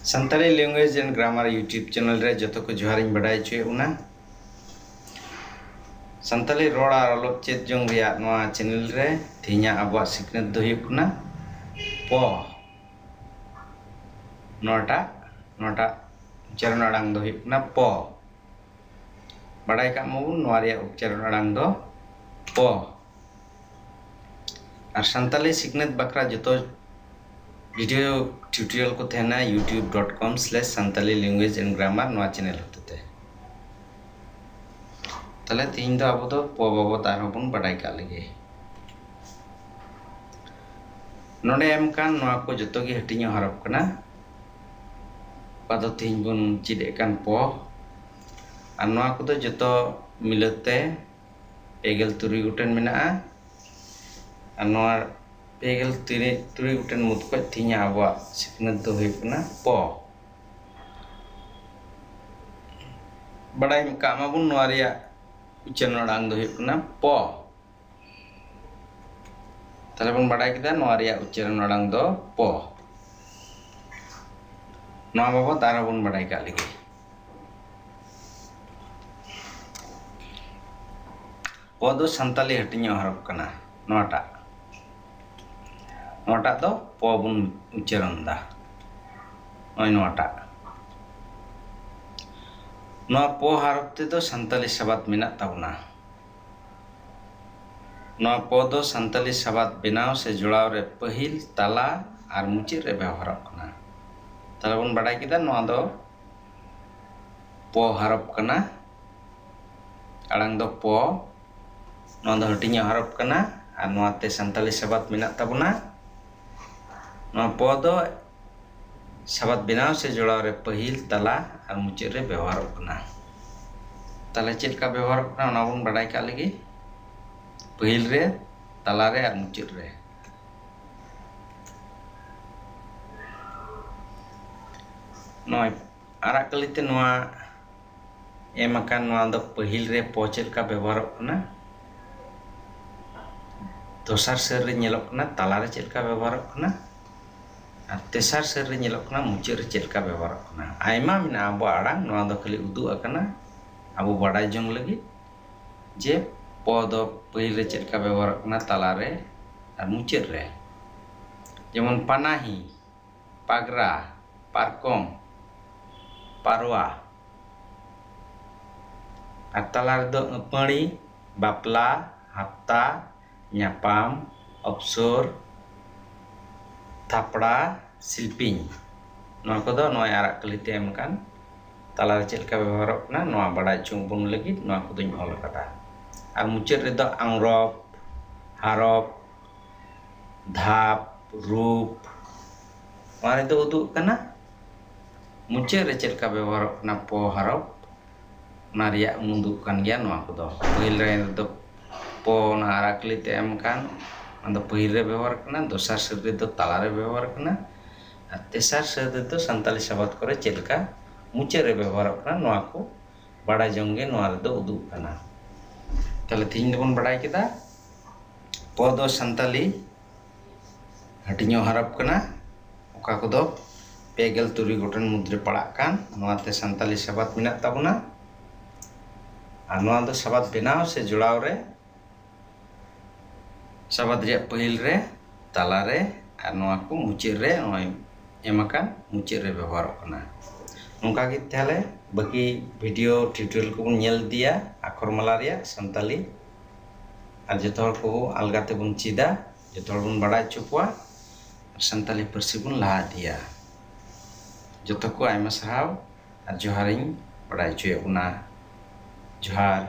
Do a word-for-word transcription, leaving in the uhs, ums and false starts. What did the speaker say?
Santali Language and Grammar YouTube channel ᱨᱮ ᱡᱚᱛᱚ ᱠᱚ ᱡᱚᱦᱟᱨᱤᱧ ᱵᱟᱰᱟᱭ ᱦᱚᱪᱚᱭᱮᱫ ᱵᱚᱱᱟ᱾ ᱥᱟᱱᱛᱟᱲᱤ ᱨᱚᱲ ᱟᱨ ᱚᱞᱚᱜ ᱪᱮᱫ ᱡᱚᱝ ᱨᱮᱭᱟᱜ ᱱᱚᱣᱟ channel ᱨᱮ ᱛᱮᱦᱮᱧᱟᱜ ᱟᱵᱚᱣᱟᱜ ᱥᱤᱠᱷᱱᱟᱹᱛ ᱫᱚ ᱦᱩᱭᱩᱜ ᱠᱟᱱᱟ ᱯᱚ᱾ ᱱᱚᱣᱟᱴᱟᱜ ᱱᱚᱣᱟᱴᱟᱜ ᱩᱪᱪᱟᱨᱚᱱ ᱟᱲᱟᱝ ᱫᱚ ᱦᱩᱭᱩᱜ ᱠᱟᱱᱟ ᱯᱚ᱾ ᱵᱟᱰᱟᱭ ᱠᱟᱜ ᱢᱟᱵᱚᱱ ᱱᱚᱣᱟ ᱨᱮᱭᱟᱜ ᱩᱪᱪᱟᱨᱚᱱ ᱟᱲᱟᱝ ᱫᱚ ᱯᱚ᱾ ᱟᱨ ᱥᱟᱱᱛᱟᱲᱤ ᱥᱤᱠᱷᱱᱟᱹᱛ ᱵᱟᱠᱷᱨᱟ ᱡᱚᱛᱚ video tutorial ᱠᱚ ᱛᱟᱦᱮᱱᱟ youtube dot com slash santali language and grammar ᱱᱚᱣᱟ channel ᱦᱚᱛᱮᱛᱮ᱾ ᱛᱟᱦᱞᱮ ᱛᱮᱦᱮᱧ ᱫᱚ ᱟᱵᱚ ᱫᱚ ᱯᱚ ᱵᱟᱵᱚᱛ ᱟᱨᱦᱚᱸ ᱵᱚᱱ ᱵᱟᱰᱟᱭ ᱠᱟᱜ ᱞᱮᱜᱮ᱾ ᱱᱚᱰᱮ ᱮᱢ ᱠᱟᱱ ᱱᱚᱣᱟ ᱠᱚ ᱡᱚᱛᱚ ᱜᱮ ᱦᱟᱹᱴᱤᱧᱚᱜ ᱦᱚᱨᱚᱯ ᱠᱟᱱᱟ, ᱚᱠᱟ ᱫᱚ ᱛᱮᱦᱮᱧ ᱵᱚᱱ ᱪᱮᱫ ᱮᱫ ᱠᱟᱱ ᱯᱚ᱾ ᱟᱨ ᱱᱚᱣᱟ ᱠᱚᱫᱚ ᱡᱚᱛᱚ ᱢᱤᱞᱟᱹᱛ ᱛᱮ ᱯᱮ ᱜᱮᱞ ᱛᱩᱨᱩᱭ ᱜᱚᱴᱮᱱ ᱢᱮᱱᱟᱜᱼᱟ᱾ ᱟᱨ ᱱᱚᱣᱟ ᱯᱮ ᱜᱮᱞ ᱛᱩᱨᱩᱭ ᱜᱚᱴᱮᱱ ᱢᱩᱫᱽ ᱠᱷᱚᱱ ᱛᱮᱦᱮᱧᱟᱜ ᱟᱵᱚᱣᱟᱜ ᱥᱤᱠᱷᱱᱟᱹᱛ ᱫᱚ ᱦᱩᱭᱩᱜ ᱠᱟᱱᱟ ᱯᱚ᱾ ᱵᱟᱰᱟᱭ ᱠᱟᱜ ᱢᱟᱵᱚᱱ ᱱᱚᱣᱟ ᱨᱮᱭᱟᱜ ᱩᱪᱪᱟᱨᱚᱱ ᱟᱲᱟᱝ ᱫᱚ ᱦᱩᱭᱩᱜ ᱠᱟᱱᱟ ᱯᱚ᱾ ᱛᱟᱦᱞᱮ ᱵᱚᱱ ᱵᱟᱰᱟᱭ ᱠᱮᱫᱟ ᱱᱚᱣᱟ ᱨᱮᱭᱟᱜ ᱩᱪᱪᱟᱨᱚᱱ ᱟᱲᱟᱝ ᱫᱚ ᱯᱚ᱾ ᱱᱚᱣᱟ ᱵᱟᱵᱚᱛ ᱟᱨᱦᱚᱸ ᱵᱚᱱ ᱵᱟᱰᱟᱭ ᱠᱟᱜ ᱞᱮᱜᱮ᱾ ᱯᱚ ᱫᱚ ᱥᱟᱱᱛᱟᱞᱤ ᱦᱟᱹᱴᱤᱧᱚᱜ ᱦᱚᱨᱚᱯ ᱠᱟᱱᱟ᱾ ᱱᱚᱣᱟᱴᱟᱜ ᱱᱚᱣᱟᱴᱟᱜ ᱫᱚ ᱯᱚ ᱵᱚᱱ ᱩᱪᱪᱟᱨᱚᱱ ᱮᱫᱟ᱾ ᱱᱚᱜᱼᱚᱭ ᱱᱚᱣᱟᱴᱟᱜ ᱱᱚᱣᱟ ᱯᱚ ᱦᱚᱨᱚᱯ ᱛᱮᱫᱚ ᱥᱟᱱᱛᱟᱞᱤ ᱥᱟᱵᱟᱫ ᱢᱮᱱᱟᱜ ᱛᱟᱵᱚᱱᱟ᱾ ᱱᱚᱣᱟ ᱯᱚ ᱫᱚ ᱥᱟᱱᱛᱟᱞᱤ ᱥᱟᱵᱟᱫ ᱵᱮᱱᱟᱣ ᱥᱮ ᱡᱚᱲᱟᱣ ᱨᱮ ᱯᱟᱹᱦᱤᱞ, ᱛᱟᱞᱟ ᱟᱨ ᱢᱩᱪᱟᱹᱫ ᱨᱮ ᱵᱮᱣᱦᱟᱨᱚᱜ ᱠᱟᱱᱟ᱾ ᱛᱟᱦᱞᱮ ᱵᱚᱱ ᱵᱟᱰᱟᱭ ᱠᱮᱫᱟ ᱱᱚᱣᱟ ᱫᱚ ᱯᱚ ᱦᱚᱨᱚᱯ ᱠᱟᱱᱟ᱾ ᱟᱲᱟᱝ ᱫᱚ ᱯᱚ᱾ ᱱᱚᱣᱟ ᱫᱚ ᱦᱟᱹᱴᱤᱧᱚᱜ ᱦᱚᱨᱚᱯ ᱠᱟᱱᱟ ᱟᱨ ᱱᱚᱣᱟᱛᱮ ᱥᱟᱱᱛᱟᱞᱤ ᱥᱟᱵᱟᱫ ᱢᱮᱱᱟᱜ ᱛᱟᱵᱚᱱᱟ᱾ ᱱᱚᱣᱟ ᱯᱚ ᱫᱚ ᱥᱟᱵᱟᱫ ᱵᱮᱱᱟᱣ ᱥᱮ ᱡᱚᱲᱟᱣ ᱨᱮ ᱯᱟᱹᱦᱤᱞ, ᱛᱟᱞᱟ ᱟᱨ ᱢᱩᱪᱟᱹᱫ ᱨᱮ ᱵᱮᱣᱦᱟᱨᱚᱜ ᱠᱟᱱᱟ᱾ ᱛᱟᱦᱞᱮ ᱪᱮᱫ ᱞᱮᱠᱟ ᱵᱮᱣᱦᱟᱨᱚᱜ ᱠᱟᱱᱟ ᱚᱱᱟ ᱵᱚᱱ ᱵᱟᱰᱟᱭ ᱠᱟᱜ ᱞᱮᱜᱮ᱾ ᱯᱟᱹᱦᱤᱞ ᱨᱮ, ᱛᱟᱞᱟ ᱨᱮ ᱟᱨ ᱢᱩᱪᱟᱹᱫ ᱨᱮ᱾ ᱱᱚᱜᱼᱚᱭ ᱟᱨᱟᱜ ᱠᱟᱹᱞᱤ ᱛᱮ ᱱᱚᱣᱟ ᱮᱢ ᱟᱠᱟᱱ ᱱᱚᱣᱟ ᱫᱚ ᱯᱟᱹᱦᱤᱞ ᱨᱮ ᱯᱚ ᱪᱮᱫ ᱞᱮᱠᱟ ᱵᱮᱵᱚᱦᱟᱨᱚᱜ ᱠᱟᱱᱟ, ᱫᱚᱥᱟᱨ ᱥᱟᱹᱨ ᱨᱮ ᱧᱮᱞᱚᱜ ᱠᱟᱱᱟ ᱛᱟᱞᱟ ᱨᱮ ᱪᱮᱫ ᱞᱮᱠᱟ ᱵᱮᱵᱚᱦᱟᱨᱚᱜ ᱠᱟᱱᱟ, ᱟᱨ ᱛᱮᱥᱟᱨ ᱥᱟᱹᱨ ᱨᱮ ᱧᱮᱞᱚᱜ ᱠᱟᱱᱟ ᱢᱩᱪᱟᱹᱫ ᱨᱮ ᱪᱮᱫ ᱞᱮᱠᱟ ᱵᱮᱵᱚᱦᱟᱨᱚᱜ ᱠᱟᱱᱟ᱾ ᱟᱭᱢᱟ ᱢᱮᱱᱟᱜᱼᱟ ᱟᱵᱚᱣᱟᱜ ᱟᱲᱟᱝ, ᱱᱚᱣᱟ ᱫᱚ ᱠᱷᱟᱹᱞᱤ ᱩᱫᱩᱜ ᱟᱠᱟᱱᱟ ᱟᱵᱚ ᱵᱟᱰᱟᱭ ᱡᱚᱝ ᱞᱟᱹᱜᱤᱫ ᱡᱮ ᱯᱚ ᱫᱚ ᱯᱟᱹᱦᱤᱞ ᱨᱮ ᱪᱮᱫ ᱞᱮᱠᱟ ᱵᱮᱵᱚᱦᱟᱨᱚᱜ ᱠᱟᱱᱟ, ᱛᱟᱞᱟ ᱨᱮ ᱟᱨ ᱢᱩᱪᱟᱹᱫ ᱨᱮ᱾ ᱡᱮᱢᱚᱱ ᱯᱟᱱᱟᱦᱤ, ᱯᱟᱜᱽᱨᱟ, ᱯᱟᱨᱠᱚᱢ, ᱯᱟᱨᱣᱟ᱾ ᱟᱨ ᱛᱟᱞᱟ ᱨᱮᱫᱚ ᱟᱹᱯᱟᱹᱲᱤ, ᱵᱟᱯᱞᱟ, ᱦᱟᱯᱛᱟ, ᱧᱟᱯᱟᱢ, ᱚᱯᱥᱚᱨ, ᱛᱷᱟᱯᱲᱟ, ᱥᱤᱞᱯᱤᱧ᱾ ᱱᱚᱣᱟ ᱠᱚᱫᱚ ᱱᱚᱜᱼᱚᱭ ᱟᱨᱟᱜ ᱠᱟᱹᱞᱤ ᱛᱮ ᱮᱢ ᱟᱠᱟᱱ ᱛᱟᱞᱟ ᱨᱮ ᱪᱮᱫ ᱞᱮᱠᱟ ᱵᱮᱵᱚᱦᱟᱨᱚᱜ ᱠᱟᱱᱟ, ᱱᱚᱣᱟ ᱵᱟᱰᱟᱭ ᱦᱚᱪᱚ ᱵᱚᱱ ᱞᱟᱹᱜᱤᱫ ᱱᱚᱣᱟ ᱠᱚᱫᱚᱧ ᱚᱞ ᱟᱠᱟᱫᱟ᱾ ᱟᱨ ᱢᱩᱪᱟᱹᱫ ᱨᱮᱫᱚ ᱟᱝᱨᱚᱯ, ᱦᱟᱨᱚᱯ, ᱫᱷᱟᱯ, ᱨᱩᱯ᱾ ᱱᱚᱣᱟ ᱨᱮᱫᱚ ᱩᱫᱩᱜ ᱠᱟᱱᱟ ᱢᱩᱪᱟᱹᱫ ᱨᱮ ᱪᱮᱫ ᱞᱮᱠᱟ ᱵᱮᱵᱚᱦᱟᱨᱚᱜ ᱠᱟᱱᱟ ᱯᱚ ᱦᱟᱨᱚᱯ, ᱚᱱᱟ ᱨᱮᱭᱟᱜ ᱩᱫᱩᱜ ᱠᱟᱱ ᱜᱮᱭᱟ ᱱᱚᱣᱟ ᱠᱚᱫᱚ᱾ ᱯᱟᱹᱦᱤᱞ ᱨᱮ ᱨᱮᱫᱚ ᱯᱚ ᱚᱱᱟ ᱟᱨᱟᱜ ᱠᱟᱹᱞᱤ ᱛᱮ ᱮᱢ ᱟᱠᱟᱱ, ᱚᱱᱟ ᱫᱚ ᱯᱟᱹᱦᱤᱞ ᱨᱮ ᱵᱮᱵᱚᱦᱟᱨ ᱠᱟᱱᱟ, ᱫᱚᱥᱟᱨ ᱥᱟᱹᱨ ᱨᱮᱫᱚ ᱛᱟᱞᱟ ᱨᱮ ᱵᱮᱵᱚᱦᱟᱨ ᱠᱟᱱᱟ, ᱟᱨ ᱛᱮᱥᱟᱨ ᱥᱟᱹᱨ ᱨᱮᱫᱚ ᱥᱟᱱᱛᱟᱞᱤ ᱥᱟᱵᱟᱫ ᱠᱚᱨᱮ ᱪᱮᱫ ᱞᱮᱠᱟ ᱢᱩᱪᱟᱹᱫ ᱨᱮ ᱵᱮᱵᱚᱦᱟᱨᱚᱜ ᱠᱟᱱᱟ, ᱱᱚᱣᱟ ᱠᱚ ᱵᱟᱲᱟᱭ ᱡᱚᱝ ᱜᱮ ᱱᱚᱣᱟ ᱨᱮᱫᱚ ᱩᱫᱩᱜ ᱠᱟᱱᱟ᱾ ᱛᱟᱦᱞᱮ ᱛᱮᱦᱮᱧ ᱫᱚᱵᱚᱱ ᱵᱟᱲᱟᱭ ᱠᱮᱫᱟ ᱯᱚ ᱫᱚ ᱥᱟᱱᱛᱟᱞᱤ ᱦᱟᱹᱴᱤᱧᱚᱜ ᱦᱟᱨᱚᱯ ᱠᱟᱱᱟ, ᱚᱠᱟ ᱠᱚᱫᱚ ᱯᱮ ᱜᱮᱞ ᱛᱩᱨᱩᱭ ᱜᱚᱴᱮᱱ ᱢᱩᱫᱽᱨᱮ ᱯᱟᱲᱟᱜ ᱠᱟᱱ, ᱱᱚᱣᱟᱛᱮ ᱥᱟᱱᱛᱟᱞᱤ ᱥᱟᱵᱟᱫ ᱢᱮᱱᱟᱜ ᱛᱟᱵᱚᱱᱟ᱾ ᱟᱨ ᱱᱚᱣᱟ ᱫᱚ ᱥᱟᱵᱟᱫ ᱵᱮᱱᱟᱣ ᱥᱮ ᱡᱚᱲᱟᱣ ᱨᱮ ᱥᱟᱵᱟᱫ ᱨᱮᱭᱟᱜ ᱯᱟᱹᱦᱤᱞ ᱨᱮ, ᱛᱟᱞᱟ ᱨᱮ ᱟᱨ ᱱᱚᱣᱟ ᱠᱚ ᱢᱩᱪᱟᱹᱫ ᱨᱮ ᱱᱚᱜᱼᱚᱭ ᱮᱢ ᱟᱠᱟᱱ ᱢᱩᱪᱟᱹᱫ ᱨᱮ ᱵᱮᱵᱚᱦᱟᱨᱚᱜ ᱠᱟᱱᱟ᱾ ᱱᱚᱝᱠᱟ ᱜᱮ ᱛᱟᱦᱞᱮ ᱵᱟᱹᱠᱤ ᱵᱷᱤᱰᱤᱭᱳ ᱴᱤᱭᱩᱴᱳᱨᱤᱭᱟᱞ ᱠᱚᱵᱚᱱ ᱧᱮᱞ ᱤᱫᱤᱭᱟ ᱟᱠᱷᱚᱨ ᱢᱟᱞᱟ ᱨᱮᱭᱟᱜ ᱥᱟᱱᱛᱟᱞᱤ᱾ ᱟᱨ ᱡᱚᱛᱚ ᱦᱚᱲ ᱠᱚ ᱟᱞᱜᱟ ᱛᱮᱵᱚᱱ ᱪᱮᱫᱟ, ᱡᱚᱛᱚ ᱦᱚᱲ ᱵᱚᱱ ᱵᱟᱲᱟᱭ ᱦᱚᱪᱚ ᱠᱚᱣᱟ ᱟᱨ ᱥᱟᱱᱛᱟᱞᱤ ᱯᱟᱹᱨᱥᱤ ᱵᱚᱱ ᱞᱟᱦᱟ ᱤᱫᱤᱭᱟ᱾ ᱡᱚᱛᱚ ᱠᱚ ᱟᱭᱢᱟ ᱥᱟᱨᱦᱟᱣ ᱟᱨ ᱡᱚᱦᱟᱨᱤᱧ ᱵᱟᱲᱟᱭ ᱦᱚᱪᱚᱭᱮᱫ ᱵᱚᱱᱟ᱾ ᱡᱚᱦᱟᱨ᱾